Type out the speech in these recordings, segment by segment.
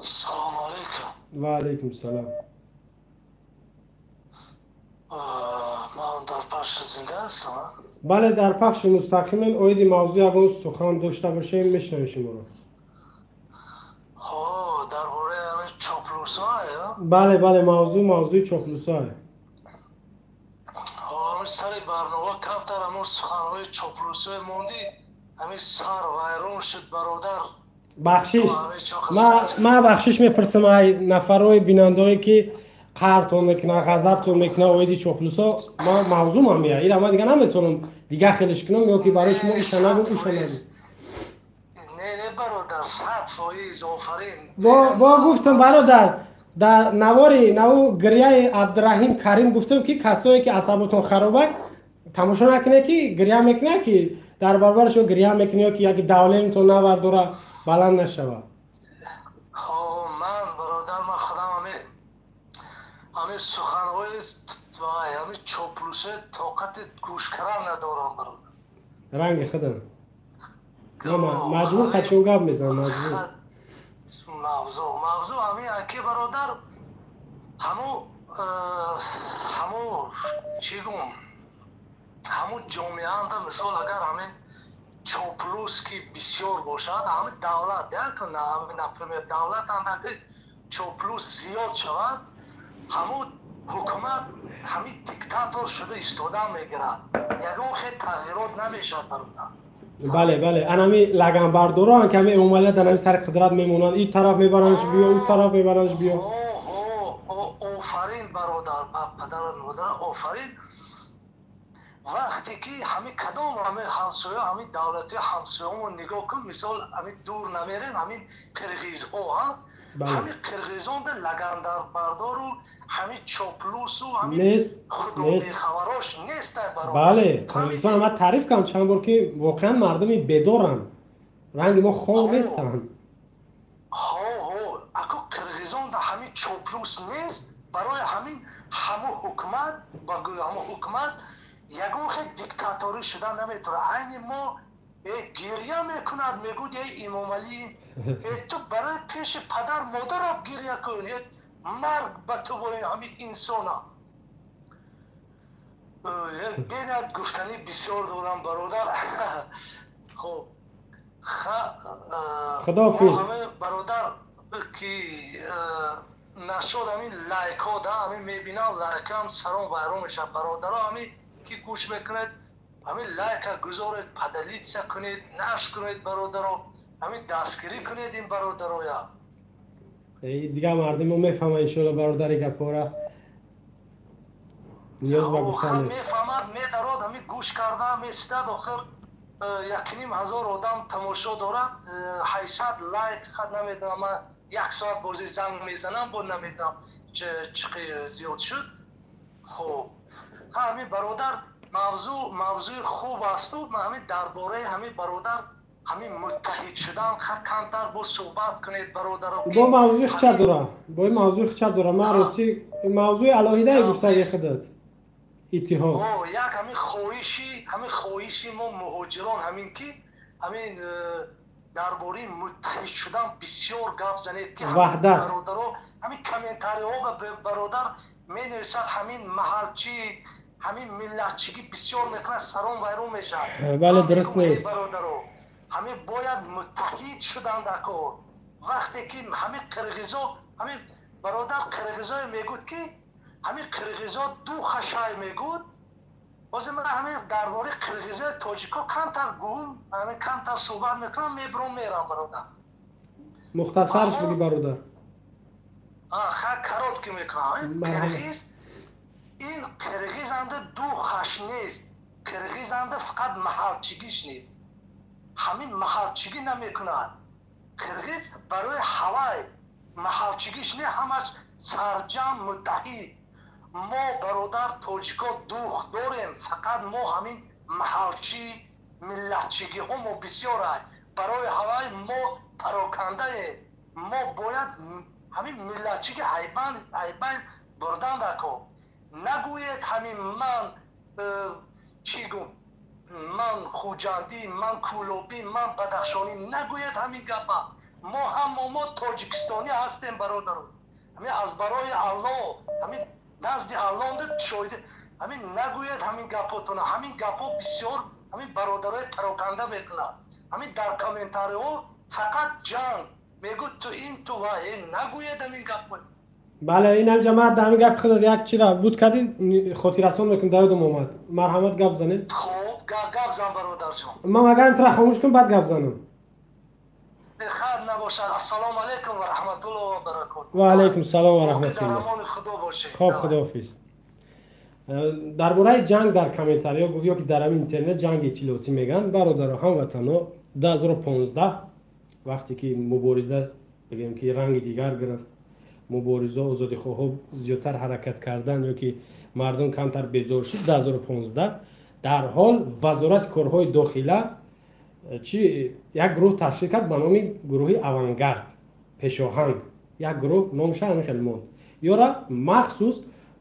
Салому алейкум. Ва алейкум салом. Ман дар пахши зинда ҳастам? Бале, дар пахши мустақимем. Оиди мавзӯъ ягон сухан дошта бошем, мешунавем шуморо. Хо, дар бораи ҳамин чоплусҳо? Бале, бале, мавзӯъ мавзӯи чоплусҳо. Ҳамин сари барнома камтар ҳамон суханҳои чоплусҳое мондӣ, ҳамин сар вайрон шуд, бародар. Бахшиш, ман бахшиш мепурсам ай нафарҳои бинандаое, ки қаҳртон мекунад, ғазабтон мекунад оиди чоплусҳо. Ман мавзӯъ мия, ира ман дига наметавонам дига хелеш кунам ё ки барои шумо иша нагу, уша нагу. Не, не, бародар, 100%, офарин. Бо гуфтам, бародар, дар навори наву гирьяи Абдураҳим Карим гуфтам, ки касое ки асаботон харобак, тамошо накунед, ки гирья мекунад, ки дар баробарашон гирья мекунед ё ки яки давлениятон навардора баланд нашавад. Хо, ман, бародар, ман худам ҳамин суханҳои ҳамин чоплусҳои тоқати гӯш кардан надорам, бародар. Ранги худам маҷбур хачун гап мезанам, маҷбур. Мавзӯъ ҳамин аки, бародар, ҳаму чӣ гум, ҳаму ҷомеаанда, мисол, агар ҳамин чоплус ки бисёр бошад, ҳамин давлат як, например, давлат анда чоплус зиёд шавад, ҳамун ҳукумат ҳамин диктатор шуда истода мегирад, ягон хел тағйирот намешавад, бародар. Бале, бале, анами лаганбардороан, ки ҳами Эмомалия дар ҳами сари қудрат мемонанд, ин тараф мебаранш биё, ӯ тараф мебаранш биё. Офарин, бародар, ба падарат модар офарин. Вақте ки ҳамин кадом ҳамин ҳамсоя, ҳамин давлати ҳамсоямон нигоҳ кун, мисол, ҳамин дур намерем, ҳамин қирғизҳо, ҳамин қирғизонда лагандарбардору ҳамин чоплусу ҳамин худобехабарош нестай, бародар. Бале, Қирғизистон ман таъриф кардам чанд бор, ки воқеан мардуми бедоранд, ранги мо хор нестанд. Ҳо, ҳо, аку қирғизонда ҳамин чоплус нест, барои ҳамин ҳаму ҳукумат, ҳаму ҳукумат ягон хел диктаторӣ шуда наметавонад. Айни мо гирья мекунад, мегӯяд: «Эй Имомалӣ, ту барои пеши падар модарат гирья кун, марг ба ту бо ҳамин инсона». Бенад, гуфтанӣ бисёр дорам, бародар. Хоб. Худофиз. Бародар, ки нашуд, ҳамин лайкҳо да ҳамин мебинам, лайкам саром вайрон мешавад. Бародаро, ҳамин ки гӯш мекунед, ҳамин лайка гузоред, поделиться кунед, нашр кунед, бародаро, ҳамин дастгирӣ кунед ин бародароя. Дигар мардумо мефаҳманд, иншоалло, бародари, гапора ниёз ба гуфтан нест. Мефаҳмад, медарод, ҳамин гӯш карда месидад. Охир 1500 одам тамошо дорад, 800 лайк. Хад намедонам, ман як соат бозӣ занг мезанам, бо намедонам чӣ зиёд шуд. Хуб, ҳамин, бародар, мавзӯъ мавзӯи хуб асту ҳамин дар бораи ҳамин, бародар, ҳамин муттаҳид шудан камтар бо суҳбат кунед, бародаро. Бо мавзӯи хича дора, бо мавзӯи хича дора. Ман ростӣ мавзӯи алоҳидае гуфтаги худат, иттиҳод. Як ҳамин хоҳиши мо муҳоҷирон ҳамин ки ҳамин дар бораи муттаҳид шудан бисёр гап занед, ки ваҳдат. Бародаро, ҳамин комментариҳо бародар менависад, ҳамин маҳалчӣ, ҳамин миллатчигӣ бисёр мекунад, сарон вайрон мешавад. Бале, дуруст нест. Бародаро, ҳамин бояд муттаҳид шудан дар кор. Вақте ки ҳамин қирғизо, ҳамин, бародар, қирғизое мегӯд, ки ҳамин қирғизо ду хашай мегӯд. Ҳозир ман ҳамин дар бораи қирғизои тоҷико камтар гум, ҳамин камтар суҳбат мекунам, мебурам, мерам, бародар. Мухтасарш буги, бародар. Ха, короткий мекунам. Қирғиз, ин қирғизанда ду хаш нест, қирғизанда фақат маҳалчигиш нест, ҳамин маҳалчигӣ намекунад қирғиз. Барои ҳавай маҳалчигиш не, ҳамаш сарҷам муттаҳид. Мо, бародар, тоҷико дух дорем, фақат мо ҳамин маҳалчӣ, миллатчигиҳо мо бисёрад. Барои ҳавай мо парокандаем. Мо бояд ҳамин миллатчиги айбан бурдан дако. Нагӯед ҳамин ман чӣ гум, ман хуҷандӣ, ман кӯлобӣ, ман бадахшонӣ, нагӯед ҳамин гапа. Мо ҳамо мо тоҷикистонӣ ҳастем, бародаро. Ҳамин аз барои Аллоҳ, ҳамин назди Аллоҳ шоҳид, ҳамин нагӯяд ҳамин гапотона. Ҳамин гапо бисёр ҳамин бародарои пароканда мекунад. Ҳамин дар комментариҳо фақат ҷанг мегӯ, ту ин, ту ва нагӯяд ҳамин гапо. Бале, инам ҷамоат, ҳамин гап худат як чира буд кардӣ, хотиррасон мекунам, дар ёдам омад. Марҳамат, гап занед. Хуб, гап зан, бародарҷон. Ман агар тра хомӯш кунам, баъд гап занам. Хайр набошад. Ассалому алайкум ва раҳматуллоҳ ва баракотуҳ. Ва алайкум салом ва раҳматуллоҳ. Худо бошед. Хоб, худоҳофиз. Дар бораи ҷанг дар комментариҳо гуфт ё ки дар ҳамин интернет ҷанги иттилоотӣ мегӯянд. Бародаро, ҳамватано, 2015 вақте ки мубориза, бигем ки, ранги дигар гирифт, мубориза, озодихоҳҳо зиёдтар ҳаракат кардан ё ки мардум камтар бедор шуд, 2015 дар ҳол Вазорати корҳои дохила чи як гурӯҳ ташкил кард ба номи гурӯҳи «Авангард», пешоҳанг. Як гурӯҳ номша ҳамин хел монд. Ёра махсус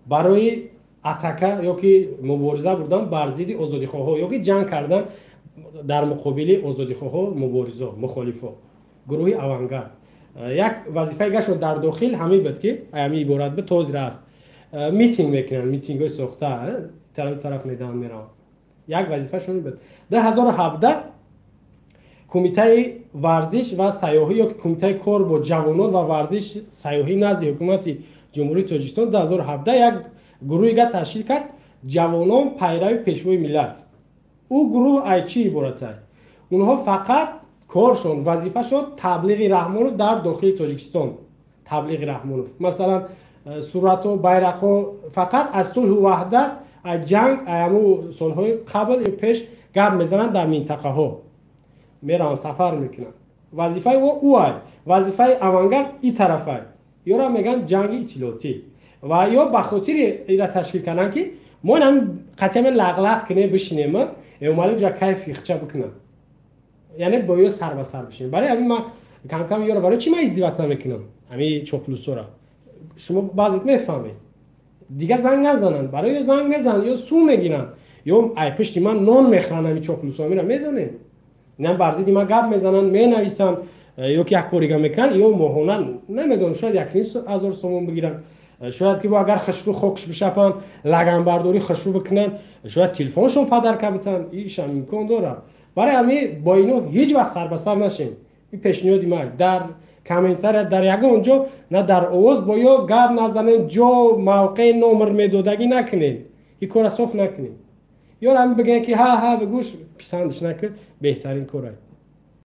барои атака ё ки мубориза бурдан бар зидди озодихоҳҳо ё ки ҷанг кардан дар муқобили озодихоҳҳо, муборизо, мухолифо, гурӯҳи «Авангард». Як вазифаи гашон дар дохил ҳамин буд, ки ҳамин иборат буд, тозира аст: митинг мекунанд, митингҳои сохта тараф тараф медаҳанд, мераванд. Як вазифашон буд. 2017 Кумитаи варзиш ва сайёҳӣ ё Кумитаи кор бо ҷавонон ва варзиш, сайёҳӣ назди Ҳукумати Ҷумҳурии Тоҷикистон 2017 як гурӯҳига ташкил кард: «Ҷавонон пайрави Пешвои миллат». Ӯ гурӯҳ ай чӣ иборатай? Онҳо фақат коршон, вазифашон таблиғи Раҳмонов дар дохили Тоҷикистон, таблиғи Раҳмонов, масалан, суратҳо, байрақҳо, фақат аз сулҳу ваҳдат, аз ҷанг, ҳамун солҳои қабл ё пеш гап мезананд, дар минтақаҳо мераванд, сафар мекунанд. Вазифаи ӯ ай, вазифаи «Авангард» и тарафай. Ёра мегӯянд ҷанги иттилоотӣ. Ва ё ба хотири ира ташкил карданд, ки мо ин қатъиян лағлағ кунем, бишинем, Эмомалӣ ҷа кайфи хча бикунам, яъне бо ё сар ба сар бишинем. Барои ҳамин ман камкам ёра, барои чӣ ман издеваться мекунам ҳамин чоплусора, шумо баъзет мефаҳмед. Дигар занг назананд. Барои ё занг мезананд, ё сум мегиранд, ё ай пишти ман нон мехӯранд. Ҳамин чоплусо мира медонед, инам бар зидди ман гап мезананд, менависанд ё ки як корига мекунанд, ё моҳона, намедонам, шояд 1500 сомон бигиранд, шояд ки бо агар хушрӯ хокш бишапанд, лаганбардорӣ хушрӯ бикунанд, шояд телефоншон падарка битанд. Ишам имкон дорад. Барои ҳамин бо ино ҳеҷ вақт сарбасар нашем. Ин пешниҳоди ман: дар комментария, дар ягон ҷо, на дар овоз бо ё гап назанем, ҷо, мавқеи, номер медодагӣ накунем, ин кора соф накунем. Ё ҳамин бигӯем, ки ҳа ҳа бигӯш, писандиш накун, беҳтарин кора.